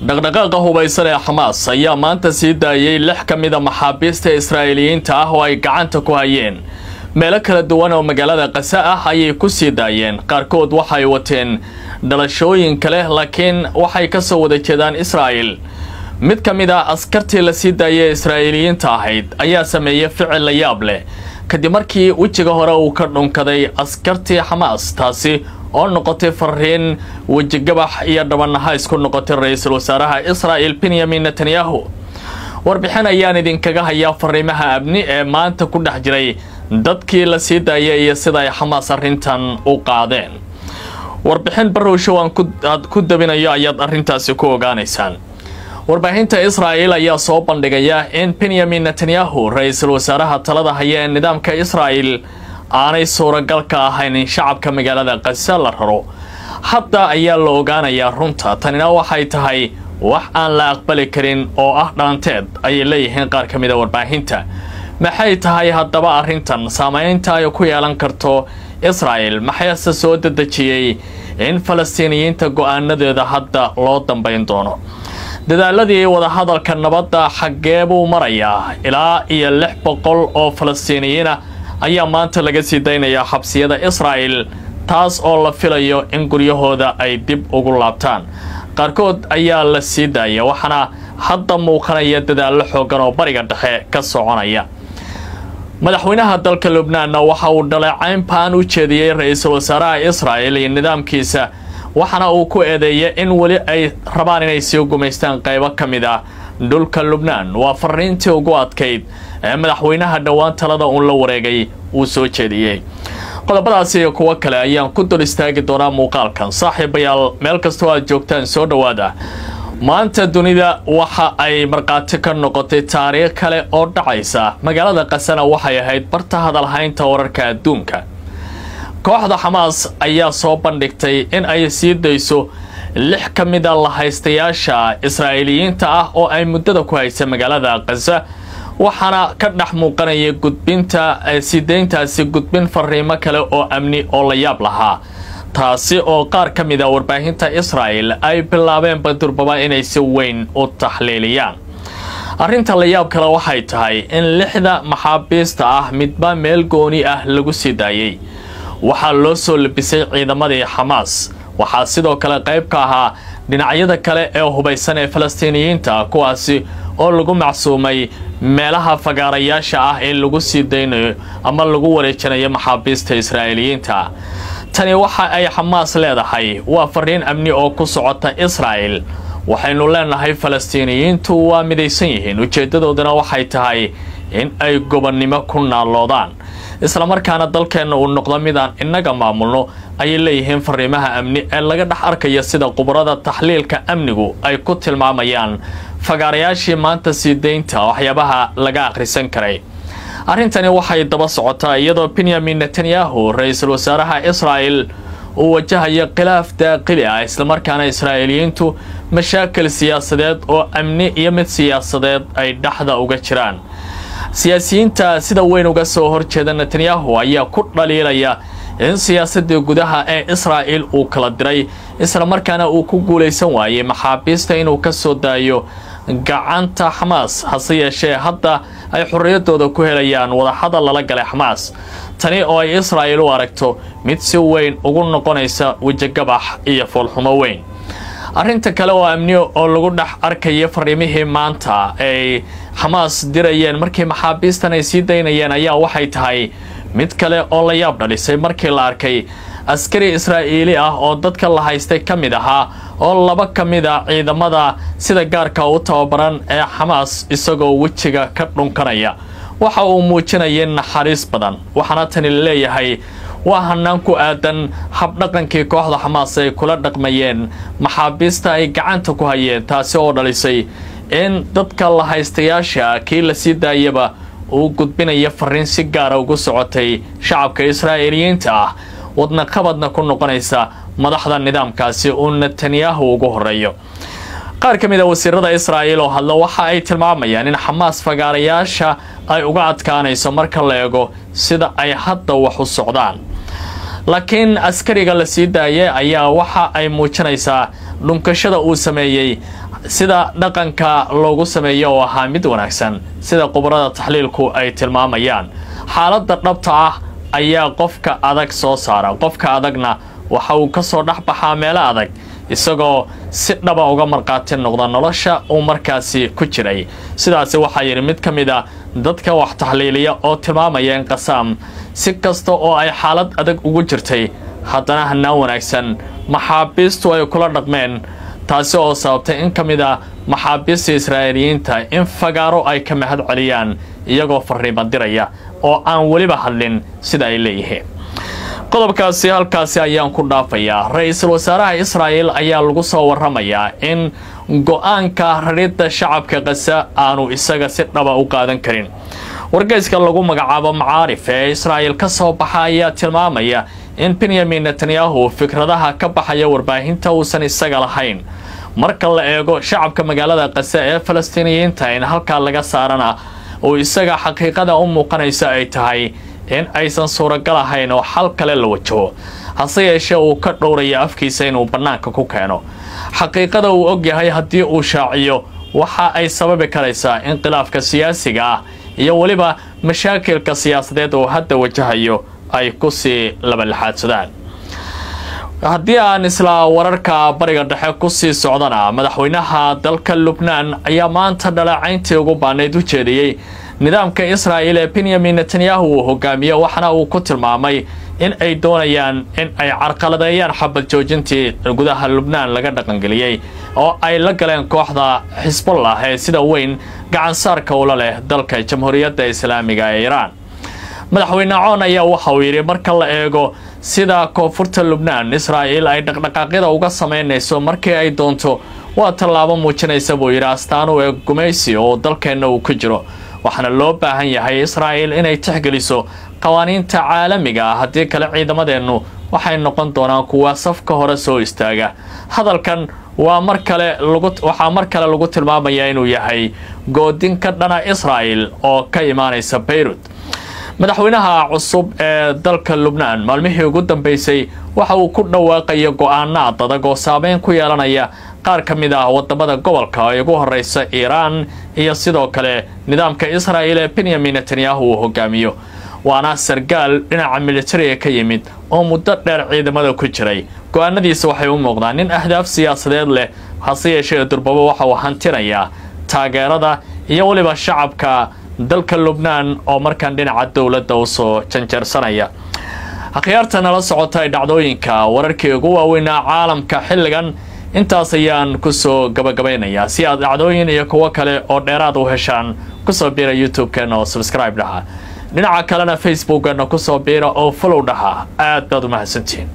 Dhaqdhaqaaqa hubaysan ee Xamaas ayaa maanta sii daayay 6 ka mid a maxaabiista Israa'iiliyiinta ah oo ay gacanta ku hayeen. Meelo kala duwan oo magaalada Qasa ah ayay ku sii daayeen. Qaarkood waxay wateen dhalashooyin kale, laakiin waxay ka soo wada jeedaan Israa'iil. Mid ka mid ah askartii la sii daayay Israa'iiliyiinta ahayd ayaa sameeyey ficil la yaab leh kadib markii wejiga hore uu ka dhunkaday askartii Xamaas, taasi oo noqotay fariin wejigabax iyo dhabanaha isku noqotay ra-iisul wasaaraha Israa'il Benyamin Netanyahu. Warbixin ayaan idinkaga hayaa fariimaha amni ee maanta ku dhex jiray dadkii la sii daayay iyo sida ay Xamaas arrintan u qaadeen. Warbixin barowshow aan ku dabinayo ayaad arrintaasi ku ogaanaysaan. Warbaahinta Israa'il ayaa soo bandhigaya in Benyamin Netanyahu, ra-iisul wasaaraha talada haya ee nidaamka Israa'il, aanay suuragal ka ahayn in shacabka magaalada Qasa la raro. Hadda ayaa la ogaanayaa runta, tanina waxay tahay wax aan la aqbali karin oo ah dhalanteed, ayay leeyihiin qaar ka mid a warbaahinta. Maxay tahay haddaba arrintan saameynta ay ku yeelan karto Israa'il? Maxayse soo dedejiyey in Falastiiniyiinta go-aanadeeda hadda loo dambayn doono? Dadaaladii wadahadalka nabadda xaggee buu marayaa? Ilaa iyo 600 oo Falastiiniyiina ayaa maanta laga sii daynayaa xabsiyada Israa'il, taas oo la filayo in guryahooda ay dib ugu laabtaan. Qaarkood ayaa la sii daaya, waxaana hadda muuqanaya dadaallo xooggan oo Bariga Dhexe ka soconaya. Madaxweynaha dalka Lubnaanna waxa uu dhaleecayn baan u jeediyey ra-iisul wasaaraha Israa'il iyo nidaamkiisa, waxaana uu ku eedeeyay in weli ay rabaan inay sii gumaystaan qaybo ka mid ah dhulka Lubnaan. Waa fariintii ugu adkayd ee madaxweynaha dhowaan talada uun la wareegay uu soo jeediyey. Qodobadaasi iyo kuwo kale ayaan ku dul istaagi doonaa muuqaalkan. Saaxiibayaal, meel kastoo aad joogtaan, soo dhowaada. Maanta dunida waxa ay markhaati ka noqotay taariikh kale oo dhacaysa. Magaalada Qasana waxay ahayd barta hadalhaynta wararka adduunka. Kooxda Xamaas ayaa soo bandhigtay in ay sii dayso 6 ka mid a lahaystayaasha Israa'iiliyiinta ah oo ay muddada ku haysa magaalada Qasa, waxaana ka dhex muuqanaya gudbinta sii dayntaasi gudbin fariimo kale oo amni oo la yaab lahaa, taasi oo qaar ka mid a warbaahinta Israa'el ay bilaabeen badurbaba inay si weyn u taxliiliyaan. Arrinta la yaab kale waxay tahay in 6da maxaabiista ah midba meel gooni ah lagu sii daayey. Waxaa loo soo labisay ciidamadii Xamaas. Waxaa sidoo kale qayb ka ahaa dhinacyada kale ee hubaysan ee Falastiiniyiinta, kuwaasi oo lagu macsuumay meelaha fagaarayaasha ah ee lagu sii daynayo ama lagu wareejinayo maxaabiista Israa'iiliyiinta. Tani waxa ay Xamaas leedahay waa fariin amni oo ku socota Israa'il. Waxaynu leenahay Falastiiniyiintu waa midaysan yihiin, ujeeddadoodana waxay tahay in ay gobonnimo ku naaloodaan, islamarkaana dalkeenna uu noqdo mid aan innaga maamulno, ayay leeyihiin fariimaha amni ee laga dhex arkaya sida khubarada taxliilka amnigu ay ku tilmaamayaan fagaarayaashii maanta sii daynta waxyaabaha laga akhrisan karay. Arrintani waxay daba socotaa iyadoo Benyamin Netanyahu, ra-iisul wasaaraha Israa'il, uu wajahayo khilaaf daaqili ah, islamarkaana Israa'iiliyiintu mashaakil siyaasadeed oo amni iyo mid siyaasadeed ay dhexda uga jiraan. Siyaasiyiinta sida weyn uga soo horjeeda Netanyahu ayaa ku dhaliilaya in siyaasadii gudaha ee Israa'il uu kala diray, islamarkaana uu ku guulaysan waayey maxaabiista inuu ka soo daayo gacanta Xamaas, hase yeeshee hadda ay xorriyaddooda ku helayaan wadahadal lala galay Xamaas, tani oo ay Israa'il u aragto mid si weyn ugu noqonaysa wejigabax iyo foolxumo weyn. Arrinta kale oo amni oo lagu dhex arkaya fariimihii maanta ay Xamaas dirayeen markii maxaabiistan ay sii daynayeen ayaa waxay tahay mid kale oo la yaab dhalisay markii la arkay askari Israa'iili ah oo dadka la haystay ka mid ahaa oo 2 ka mid a ciidamada sida gaarka u tababaran ee Xamaas isagoo wejiga ka dhunkanaya. Waxa uu muujinayay naxariis badan, waxaana tani leeyahay waa hanaan ku aadan habdhaqankii kooxda Xamaas ay kula dhaqmayeen maxaabiista ay gacanta ku hayeen, taasi oo dhalisay in dadka la haystayaasha kii la sii daayaba uu gudbinaya fariin si gaara ugu socotay shacabka Israa'iiliyiinta ah, wadnaqabadna ku noqonaysa madaxda nidaamkaasi uu Netanyahu ugu horeeyo. Qaar ka mid a wasiirada Israa'iil oo hadla waxa ay tilmaamayaan in Xamaas fagaarayaasha ay uga adkaanayso marka la eego sida ay hadda wax u socdaan, laakiin askariga la sii daayay ayaa waxa ay muujinaysaa Dhunkashada uu sameeyey sida dhaqanka loogu sameeyo oo ahaa mid wanaagsan, sida khubarada taxliilku ay tilmaamayaan. Xaaladda dhabta ah ayaa qofka adag soo saara, qofka adagna waxa uu ka soo dhex baxaa meelo adag, isagoo si dhaba uga markhaati noqda nolosha uu markaasi ku jiray. Sidaasi waxaa yidhi mid ka mid a dadka wax taxliiliya oo tilmaamaya in Qasaam si kasta oo ay xaalad adag ugu jirtay haddana hanaan wanaagsan maxaabiistu ay kula dhaqmeen, taasi oo sababtay in ka mid a maxaabiista Israa'iiliyiinta in fagaaro ay ka mahad celiyaan iyagoo fariimo diraya oo aan weliba hadlin sida ay leeyihiin. Qodobkaasi halkaasi ayaan ku dhaafayaa. Ra-iisul wasaaraha Israa'il ayaa lagu soo warramayaa in go-aanka raridda shacabka Kasa aanu isaga si dhaba u qaadan karin. Wargeyska lagu magacaabo Macaarif ee Israa'il ka soo baxa ayaa tilmaamaya in Benyamin Netanyahu fikradaha ka baxaya warbaahinta uusan isaga lahayn. Marka la eego shacabka magaalada Kasa ee Falastiiniyiinta in halkaa laga saarana uu isaga xaqiiqada u muuqanaysa ay tahay in aysan suuragal ahayn oo xal kale la wajaho, hase yeeshee uu ka dhowraya afkiisa inuu bannaanka ku keeno xaqiiqada uu og yahay. Haddii uu shaaciyo waxa ay sababi karaysaa in khilaafka siyaasiga ah iyo weliba mashaakilka siyaasadeed oo hadda wajahayo ay kusii labalaxaadsadaan. Haddii aan isla wararka Bariga Dhexe kusii socdana, madaxweynaha dalka Lubnaan ayaa maanta dhaleecayntii ugu baanayd u jeediyey nidaamka Israa'il ee Benyamin Netanyahu uu hogaamiyo, waxaana uu ku tilmaamay in ay doonayaan in ay carqaladeeyaan xabad joojintii gudaha Lubnaan laga dhaqangeliyey oo ay la galeen kooxda Xisbullah ee sida weyn gacansaarka ula leh dalka Jamhuuriyadda Islaamiga ee Iiraan. Madaxweyne Coon ayaa waxa uu yidhi, marka la eego sida koonfurta Lubnaan Israa'iil ay dhaqdhaqaaqyada uga samaynayso markii ay doonto, waa tallaabo muujinaysa, buu yidhi, astaan u eeg gumaysi oo dalkeenna uu ku jiro, waxaana loo baahan yahay Israa'iil inay tixgeliso qawaaniinta caalamiga ah, haddii kale ciidamadeennu waxay noqon doonaan kuwa safka hore soo istaaga. Hadalkan waa mar kale lagu waxaa mar kale lagu tilmaamayaa inuu yahay goodin ka dhana Israa'il oo ka imaanaysa Beirut. Madaxweynaha cusub ee dalka Lubnaan maalmihii ugu dambeysay waxa uu ku dhawaaqaya go-aano adag oo saameyn ku yeelanaya qaar ka mid ah wadamada gobolka oo ay ugu horeysa Iiraan iyo sidoo kale nidaamka Israa'il ee Benyamin Netanyahu uu hogaamiyo. Waana sargaal dhinaca militariga ka yimid oo muddo dheer ciidamada ku jiray. Go-aanadiisa waxay u muuqdaan nin ahdaaf siyaasadeed leh, hase yeeshee durbabo waxa uu hantinayaa taageerada iyo weliba shacabka dalka Lubnaan oo markaan dhinaca dowladda usoo janjeersanaya. Akhyaarta nala socota, dhacdooyinka wararkii ugu waaweynaa caalamka xilligan intaas ayaan kusoo gabagabaynayaa. Si aad dhacdooyin iyo kuwo kale oo dheeraad u heshaan, kusoo biira YouTube-keena oo subscribe dhaha, dhinaca kalena Facebookeenna kusoo biira oo follow dhaha. Aad baad u mahadsantihiin.